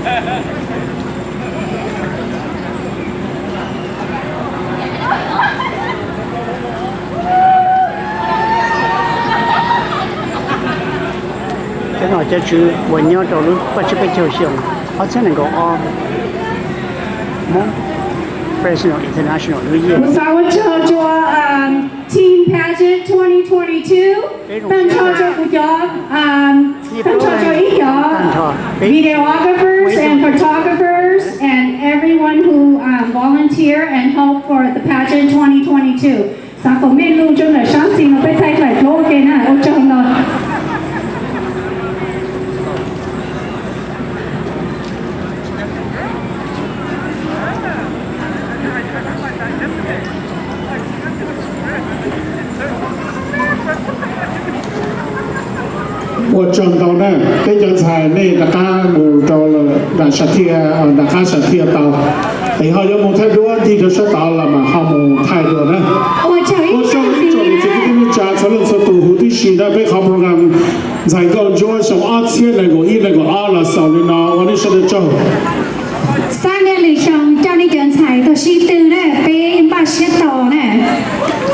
Cov nom cov tswv uas nyob rau lub paj tsib peb caug xyoo ob txhiab nees nkaum ob, Hmoob Fresno International lub yeej. Kuv xav ua tsaug rau, um, Teen Pageant twenty twenty-two, tag nrho rau kuv cov, um, tag nrho rau ib cov videographers and photographers and everyone who, um, volunteer and help for the pageant twenty twenty-two. Xav kom mej lug rau ntawm sab xis no peb thaij dlaim dluab ua ke na, ua tsaug ntau. Ua tsaug ntau na, peb cov ntxhais nej rov qab mus rau nram sam thiaj, nram qab sam thiaj tau, es ho yuav mus thaij duab tig rau sab tod los mas ho mus thaij dua na. Ua tsaug ib tsoom niam txiv kwv tij neej tsa txhua leej txhua tus huv tib si na, peb qhov program Ntxhais Nkauj Ntsuab xyoo ob txhiab nees nkaum ib nees nkaum ob los xaus li no, ua nej sawv daws tsaug. Xab niaj lwm xyoo coj nej cov ntxhais tuaj sib tw na, peb npaj siab tos na.